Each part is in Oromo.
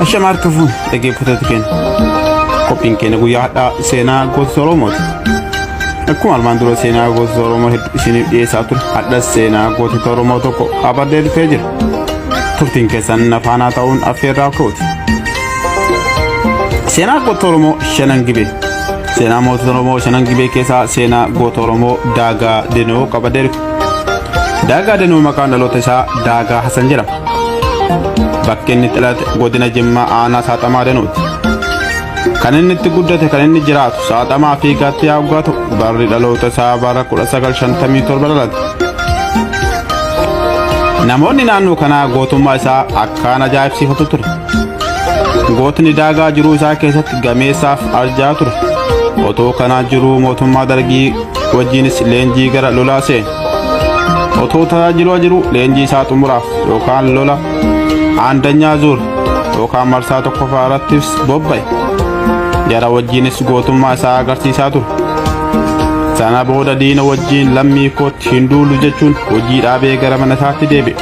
Ashama harka fuune dhaggeeffattoota keenya. Qophiin keenya guyyaa har'aa seenaa gootota Oromooti. Akkuma armaan dura seenaa gootota Oromoo hedduu isiniif dhiyeessaa ture, har'as seenaa gootota Oromoo tokko qabadhee dhufee jira. Turtiin keessan na faanaa ta'uun affeerraa kooti. Seenaa gootota Oromoo shanan gibee. Seenaa mootota Oromoo shanan gibee keessaa seenaa goota Oromoo Daagaa Denoo qabadhee dhufe. Daagaa Denoo maqaan dhaloota isaa Daagaa Hasan jedhama. Bakki inni itti dhalate godina Jimmaa aanaa Saaxamaa Danuuti. Kan inni itti guddate kan inni jiraatu Saaxamaa fi Gaatti Yaaggaa ta'u barri dhaloota isaa bara 1957 dhalate. Namoonni naannoo kanaa gootummaa isaa akkaan ajaa'ibsiifatu ture. Gootni Daagaa jiruu isaa keessatti gameessaaf arjaa ture. Otoo kanaa jiruu mootummaa Dargii wajjinis leenjii gara lolaa seene. Otoo tajaajilaa jiru leenjii isaa xumuraaf yookaan lola aandanyaa zuur yookaan marsaa tokkoffaa irrattis bobba'e. Jara wajjinis gootummaa isaa agarsiisaa ture. Sana booda diina wajjiin lammii kootti hin duulu jechuun hojii dhaabee gara mana isaatti deebi'e.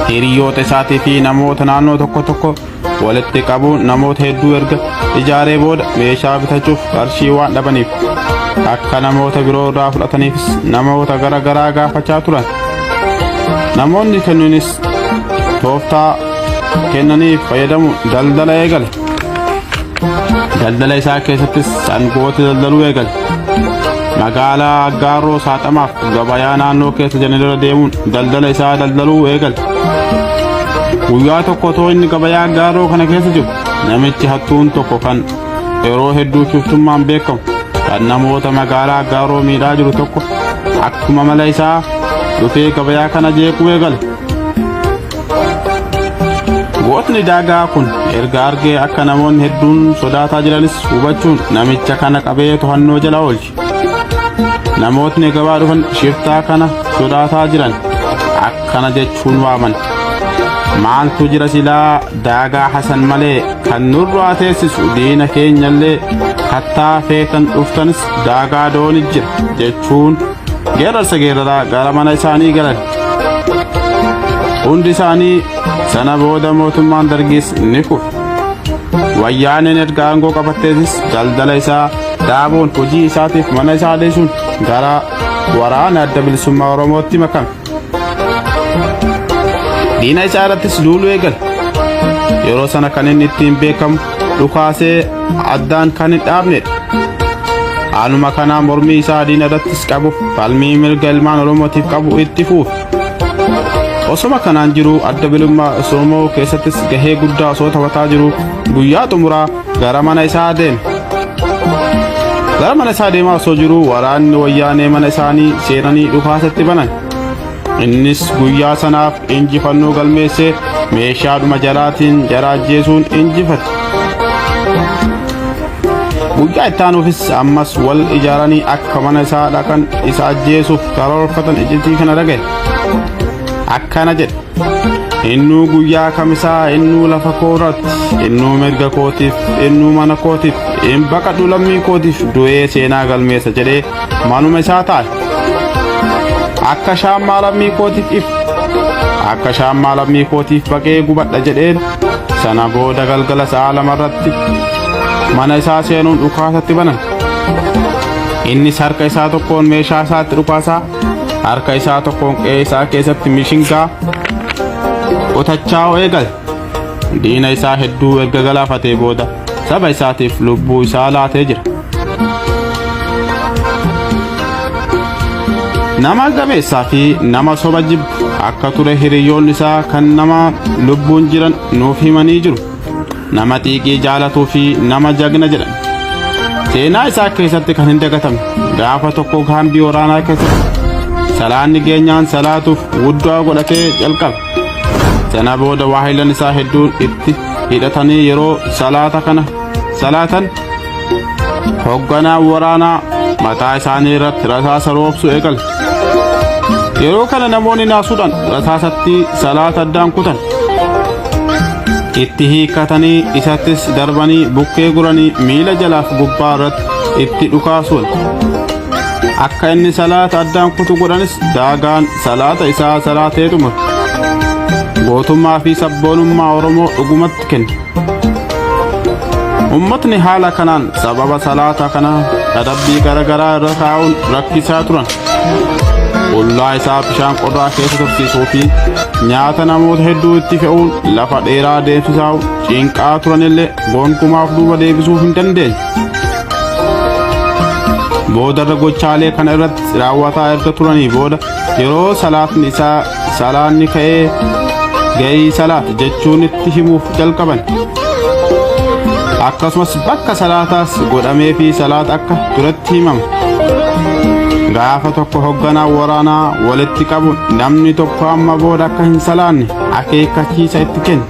Hiriyoota isaatii fi namoota naannoo tokko tokko walitti qabuun namoota hedduu erga ijaaree booda meeshaa bitachuuf qarshii waan dhabaniif akka namoota biroo irraa fudhataniifis namoota gara garaa gaafachaa turan. Namoonni kennuunis tooftaa kennaniif fayyadamuun daldala eegale. Daldala isaa keessattis sangoota daldaluu eegale. Magaalaa Aggaarroo Saaxamaaf gabayaa naannoo keessa jiran irra deemuun daldala isaa daldaluu eegale. Guyyaa tokko otoo inni gabayaa Aggaarroo kana keessa jiru namichi hattuun tokko kan yeroo hedduu shuftummaan beekamu kan namoota magaalaa Aggaarroo miidhaa jiru tokko akkuma mala isaa dhufee gabayaa kana jeequu eegale. Gootni Daagaa kun erga argee akka namoonni hedduun sodaataa jiranis hubachuun namicha kana qabee to'annoo jala oolche. Namootni gabaa dhufan shiftaa kana sodaataa jiran akkana jechuun waaman. Maaltu jira silaa Daagaa Hasan malee kan nurraa teessisu diina keenyallee kattaa feetan dhuftanis Daagaa dooni jira jechuun geerarsa geeraraa gara mana isaanii galan. Hundi isaanii sana booda mootummaan Dargiis ni kufe. Wayyaaneen erga aangoo qabatteetis daldala isaa dhaabuun hojii isaatiif mana isaa dhiisuun gara waraana adda bilisummaa Oromootti makame. Diina isaa irrattis duuluu eegale. Yeroo sana kan inni ittiin beekamu dhukaasee addaan kan hin dhaabnedha. Haaluma kanaa mormii isaa diina irrattis qabu falmii mirga ilmaan Oromootiif qabu itti fufe. Osoma kanaan jiru adda bilisummaa Oromoo keessattis gahee guddaa osoo taphataa jiru guyyaa xumuraa gara mana isaa deeme. Gara mana isaa deemaa osoo jiru waraanni wayyaanee mana isaanii seenanii dhukaasatti banan. Innis guyyaa sanaaf injifannoo galmeessee meeshaadhuma jaraatiin jara ajjeesuun injifate. Guyyaa itti aanuufis ammas wal ijaaranii akka mana isaa dhaqan isa ajjeesuuf karoorfatan iccitii kana dhagaye. Akkana jedhe. Innuu guyyaa kamisaa innuu lafa koorratti innuu mirga kootiif innuu mana kootiif hin baqadhu lammii kootiif du'ee seenaa galmeessa jedhee manuma isaa taa'e. Akka shaammaa lammii kootiif if akka shaammaa lammii kootiif baqee gubadha jedheen sana booda galgala sa'a lamarratti mana isaa seenuun dhukaasatti banan. Innis harka isaa tokkoon meeshaa isaatti dhukaasaa harka isaa tokkoon qe'ee isaa keessatti mishingaa qotachaa eegale. Diina isaa hedduu erga galaafatee booda saba isaatiif lubbuu isaa laatee jira. Nama gameessaa fi nama soba jibbu akka ture hiriyoonni isaa kan nama lubbuun jiran nuuf himanii jiru. Nama xiiqii jaalatuu fi nama jagna jedhan. Seenaa isaa keessatti kan hin dagatamne gaafa tokko kaambii waraanaa keessatti salaanni geenyaan salaatuuf wuddoo godhatee jalqabe. Sana booda waahilan isaa hedduun itti hidhatanii yeroo salaata kana salaatan hogganaan waraanaa mataa isaanii irratti rasaasa roobsuu eegale. Yeroo kana namoonni naasuudhaan rasaasatti salaata addaan kutan. Itti hiikkatanii isattis darbanii bukkee guranii miila jalaaf gubbaa irratti itti dhukaasuun. Akka inni salaata addaan kutu godhanis Daagaan salaata isaa salaatee xumure. Gootummaa fi sabboonummaa Oromoo dhugumatti kenne. Ummatni haala kanaan sababa salaata kanaa adabbii garaagaraa irra kaa'uun rakkisaa turan. Qullaa isaa bishaan qorraa keessa tursiisuu fi nyaata namoota hedduu itti fe'uun lafa dheeraa deemsisaa cinqaa turanillee gonkumaaf duuba deebisuu hin dandeenye. Boodarra gochaalee kana irratti raawwataa erga turanii booda yeroo salaatni isaa salaanni ka'ee ga'ii salaat jechuun itti himuuf jalqaban. Akkasumas bakka salaataas godhamee fi salaat akka turetti himama. Gaafa tokko hogganaa waraanaa walitti qabuun namni tokko amma booda akka hin salaanne akeekkachiisa itti kenne.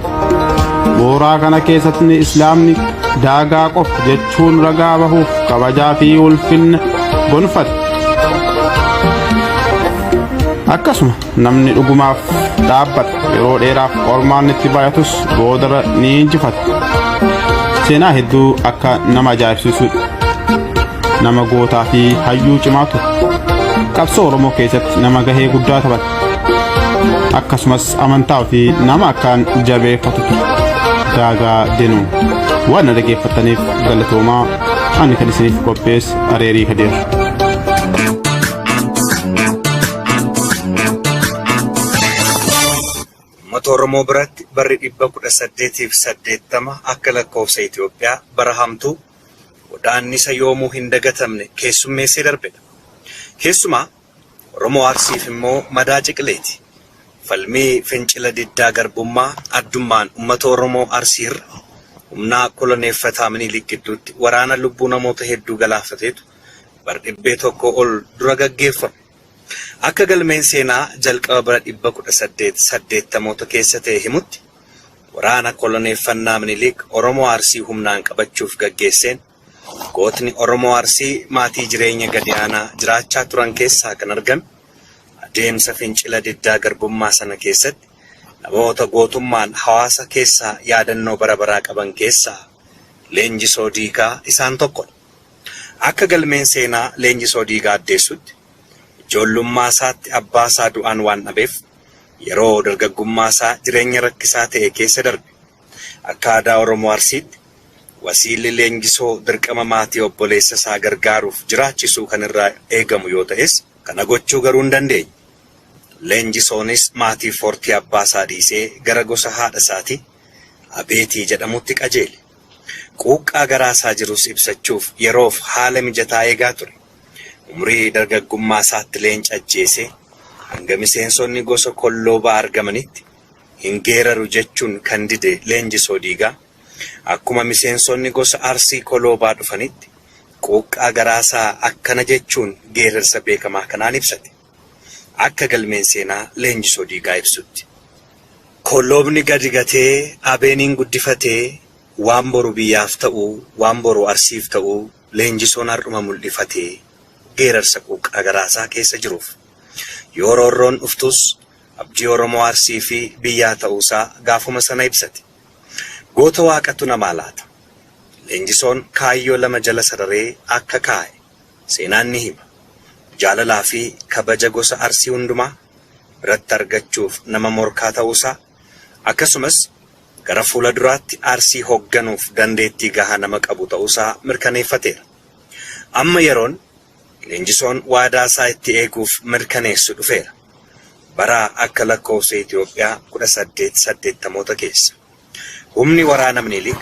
Mooraa kana keessatti Islaamni daagaa qofa jechuun ragaa bahuuf kabajaa fi ulfinna gonfate. Akkasuma namni dhugumaaf dhaabbate yeroo dheeraaf qormaan itti baay'atus boodarra ni injifata. Seenaa hedduu akka nama ajaa'ibsiisudha. Nama gootaa fi hayyuu cimaa ture. Qabsoo Oromoo keessatti nama gahee guddaa taphate. Akkasumas amantaa fi nama akkaan jabeeffatu ture. Daagaa Denuun. Waan na dhaggeeffattaniif galatoomaa ani kan isiniif qopheesse Areerii Kadeer. Uummata Oromoo biratti barri 1880 akka lakkoofsa Itoophiyaa bara hamtuu godaannisa yoomuu hin dagatamne keessummeessee darbedha. Keessumaa Oromoo Arsiif immoo madaa ciqileeti. Falmii fincila diddaa garbummaa addummaan uummata Oromoo Arsiirra humnaa koloneeffataa Minilik gidduutti waraana lubbuu namoota hedduu galaafateetu bar-dhibbee tokkoo ol dura gaggeeffame. Akka galmeen seenaa jalqaba bara 1880moota keessa ta'e himutti, waraana koloneeffannaa Minilik Oromoo Arsii humnaan qabachuuf gaggeesseen, gootni Oromoo Arsii maatii jireenya gadi aanaa jiraachaa turan keessaa kan argame, adeemsa fincila diddaa garbummaa sana keessatti namoota gootummaan hawaasa keessaa yaadannoo bara baraa qaban keessaa Leenjisoo Diigaa isaan tokkodha. Akka galmeen seenaa Leenjisoo Diigaa addeessutti, ijoollummaa isaatti abbaa isaa du'aan waan dhabeef, yeroo dargaggummaa isaa jireenya rakkisaa ta'e keessa darbe. Akka aadaa Oromoo Arsiitti, wasiilli Leenjisoo dirqama maatii obboleessa isaa gargaaruuf jiraachisuu kan irraa eegamu yoo ta'es, kana gochuu garuu hin dandeenye. Leenjisoonis maatiif hortii abbaa isaa dhiisee gara gosa haadha isaatii Abeetii jedhamutti qajeele. Quuqqaa garaa isaa jirus ibsachuuf yeroof haala mijataa eegaa ture. Umrii dargaggummaa isaatti leenca ajjeesee hanga miseensonni gosa Kolloobaa argamanitti hin geeraru jechuun kan dide Leenjisoo Diigaa, akkuma miseensonni gosa Arsii Koloobaa dhufanitti quuqqaa garaasaa akkana jechuun geerarsa beekamaa kanaan ibsate. Akka galmeen seenaa Leenjisoo Diigaa ibsutti. Kolloobni gadi gatee Abeeniin guddifatee waan boru biyyaaf ta'u, waan boru Arsiif ta'u Leenjisoon har'uma mul'ifatee geerarsa quuqqaa garaasaa keessa jiruuf. Yoo roorroon dhuftus abdii Oromoo Arsii fi biyyaa ta'uusaa gaafuma sana ibsate. Goota Waaqatu namaa laata. Leenjisoon kaayyoo lama jala sararee akka kaa'e seenaan ni hima. Jaalalaa fi kabaja gosa Arsii hundumaa biratti argachuuf nama morkaa ta'uusaa, akkasumas gara fuula duraatti Arsii hogganuuf dandeettii gahaa nama qabu ta'uusaa mirkaneeffateera. Amma yeroon Leenjisoon waadaasaa itti eeguuf mirkaneessu dhufeera. Bara akka lakkoofsa Itoophiyaa 1880moota keessa. Humni waraana Minilik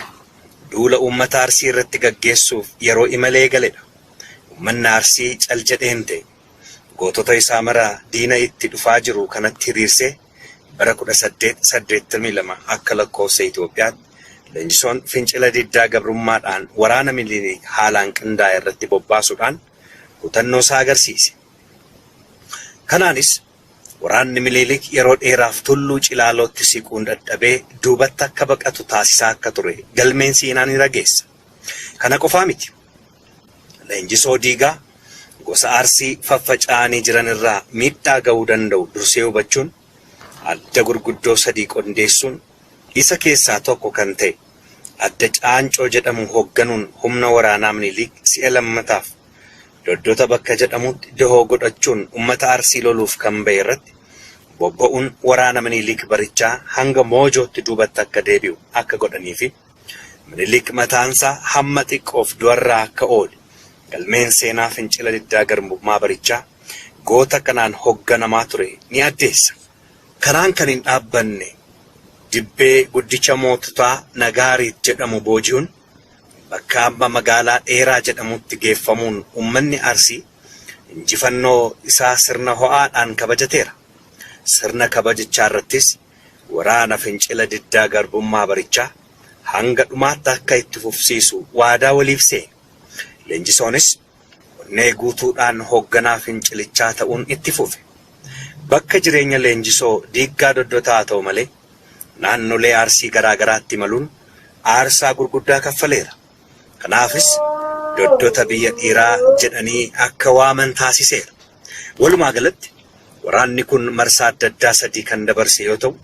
duula uummata Arsii irratti gaggeessuuf yeroo imala eegaledha. Uummanni Arsii cal jedhee hin teenye. Gootota isaa mara diina itti dhufaa jiru kanatti hiriirsee bara 1882 akka lakkoofsa Itoophiyaatti Leenjisoon fincila diddaa gabrummaadhaan waraana Minilik haalaan qindaa'e irratti bobbaasuudhaan kutannoo isaa agarsiise. Kanaanis waraanni Minilik yeroo dheeraaf Tulluu Cilaalootti siquun dadhabee duubatti akka baqatu taasisaa akka ture galmeen seenaa ni rageessa. Kana qofaa miti. Leenjisoo Diigaa gosa Arsii faffaca'anii jiran irraa miidhaa ga'uu danda'u dursee hubachuun adda gurguddoo sadii qondeessuun isa keessaa tokko kan ta'e adda Caancoo jedhamu hogganuun humna waraanaa Minilik si'a lammataaf Doddota bakka jedhamutti dahoo godhachuun ummata Arsii loluuf kan bahe irratti bobba'uun waraana Minilik barichaa hanga Moojootti duubatti akka deebi'u akka godhaniifi Minilik mataansaa hamma xiqqoof du'arraa akka oole galmeen seenaa fincila diddaa garbummaa barichaa goota kanaan hogganamaa ture ni addeessa. Kanaan kan hin dhaabbanne dibbee guddicha moototaa Nagaariit jedhamu booji'uun bakka amma magaalaa Dheeraa jedhamutti geeffamuun uummanni Arsii injifannoo isaa sirna ho'aadhaan kabajateera. Sirna kabajichaa irrattis waraana fincila diddaa garbummaa barichaa hanga dhumaatti akka itti fufsiisu waadaa waliif seene. Leenjisoonis onnee guutuudhaan hoogganaa fincilichaa ta'uun itti fufe. Bakka jireenya Leenjisoo Diiggaa Doddotaa haa ta'u malee naannolee Arsii garaa garaatti imaluun aarsaa gurguddaa kaffaleera. Kanaafis Doddota biyya dhiiraa jedhanii akka waaman taasiseera. Walumaa galatti waraanni kun marsaa adda addaa sadii kan dabarse yoo ta'u,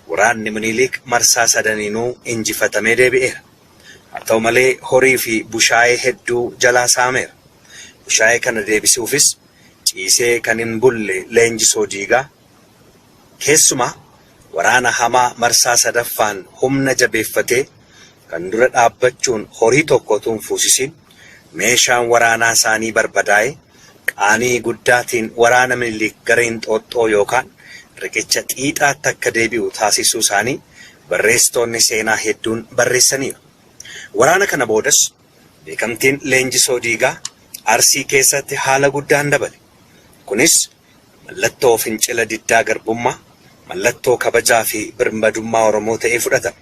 waraanni Minilik marsaa sadaniinuu injifatamee deebi'eera. Haa ta'u malee horii fi bushaayee hedduu jalaa saameera. Bushaayee kana deebisuufis ciisee kan hin bulle Leenjisoo Diigaa, keessumaa waraana hamaa marsaa sadaffaan humna jabeeffatee kan dura dhaabbachuun horii tokko utuu hin fuusisiin meeshaan waraanaa isaanii barbadaa'ee qaanii guddaatiin waraana Minilik gara Inxooxxoo yookaan riqicha Xiixaatti akka deebi'u taasisuu isaanii barreessitoonni seenaa hedduun barreessaniiru. Waraana kana boodas beekamtiin Leenjisoo Diigaa Arsii keessatti haala guddaan dabale. Kunis mallattoo fincila diddaa garbummaa, mallattoo kabajaa fi birmadummaa Oromoo ta'ee fudhatame.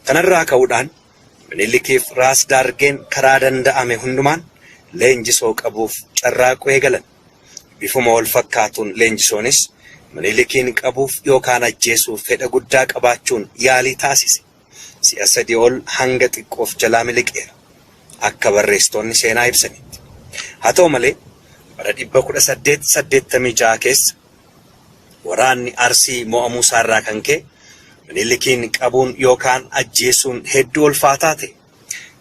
Kanarraa ka'uudhaan Minilikiif Raas Daargeen karaa danda'ame hundumaan Leenjisoo qabuuf carraaquu eegalan. Bifuma wal fakkaatuun Leenjisoonis Minilikiin qabuuf yookaan ajjeesuuf fedha guddaa qabaachuun yaalii taasise. Si'a sadii ol hanga xiqqoof jalaa miliqeera. Akka barreessitoonni seenaa ibsanitti. Haa ta'u malee bara 1886 keessa waraanni Arsii mo'amuu isaarraa kan ka'e Minilikiin qabuun yookaan ajjeesuun hedduu ulfaataa ta'e.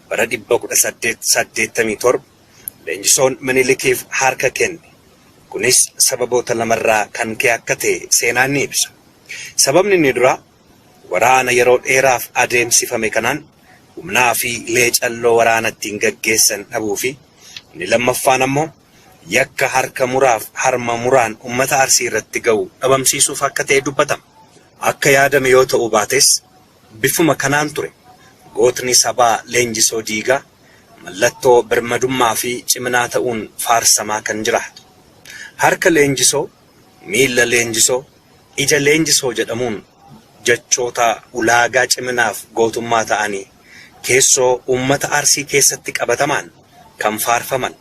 Bara 1887 Leenjisoon Minilikiif harka kenne. Kunis sababoota lamarraa kan ka'e akka ta'e seenaan ni ibsa. Sababni inni duraa waraana yeroo dheeraaf adeemsifame kanaan humnaa fi leecalloo waraana ittiin gaggeessan dhabuu fi inni lammaffaan ammoo yakka harka muraaf harma muraan uummata Arsii irratti ga'u dhabamsiisuuf akka ta'e dubbatama. Akka yaadame yoo ta'uu baates bifuma kanaan ture gootni sabaa Leenjisoo Diigaa mallattoo birmadummaa fi ciminaa ta'uun faarsamaa kan jiraatu. Harka Leenjisoo, miilla Leenjisoo, ija Leenjisoo jedhamuun jechoota ulaagaa ciminaaf gootummaa ta'anii keessoo uummata Arsii keessatti qabatamaan kan faarfaman.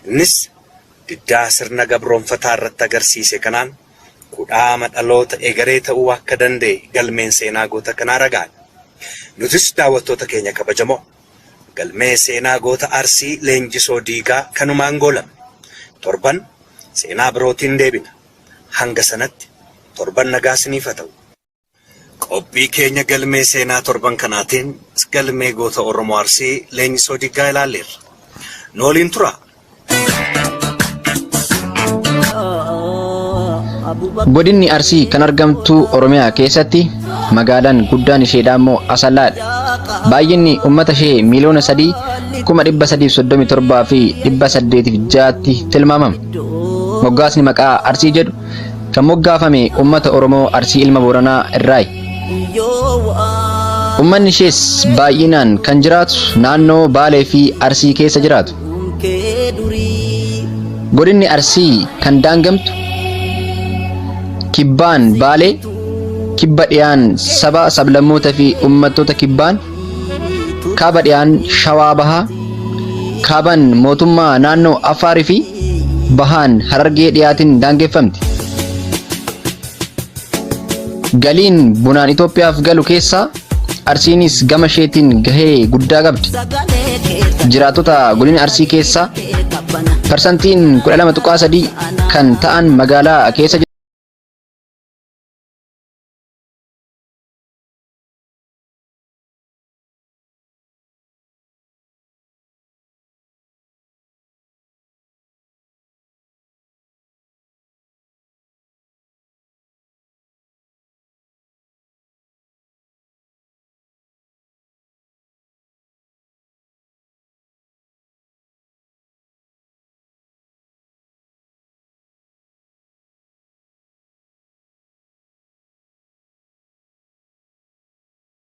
Innis diddaa sirna gabroonfataa irratti agarsiise kanaan kudhaama dhaloota egeree ta'uu akka danda'e galmeen seenaa goota kanaa ragaadha. Nutis daawwattoota keenya kabajamoo galmee seenaa goota Arsii Leenjisoo Diigaa kanumaan goolabne. Torban seenaa birootiin deebina. Hanga sanatti torban nagaa isiniif haa ta'u. Qophii keenya galmee seenaa torban kanaatiin galmee goota Oromoo Arsii Leenjisoo Diigaa ilaalleerra. Nu waliin turaa. Godinni Arsii kan argamtu Oromiyaa keessatti magaalaan guddaan isheedhaa immoo Asallaadha. Baay'inni uummata ishee 3,337,806tti tilmaamama. Moggaasni maqaa Arsii jedhu kan moggaafame uummata Oromoo Arsii ilma Booranaa irraayi. Uummanni ishees baay'inaan kan jiraatu naannoo Baalee fi Arsii keessa jiraatu. Godinni Arsii kan daangamtu kibbaan Baalee, kibba dhiyaan saba sablammoota fi uummattoota kibbaan, kaaba dhiyaan Shawaa Bahaa, kaabaan mootummaa naannoo Affaarii fi bahaan Harargee dhiyaatiin daangeffamti. Galiin bunaan Itoophiyaaf galu keessaa Arsiinis gama isheetiin gahee guddaa qabdi. Jiraattota godina Arsii keessaa parsantiin 12.3 kan ta'an magaalaa keessa jiru.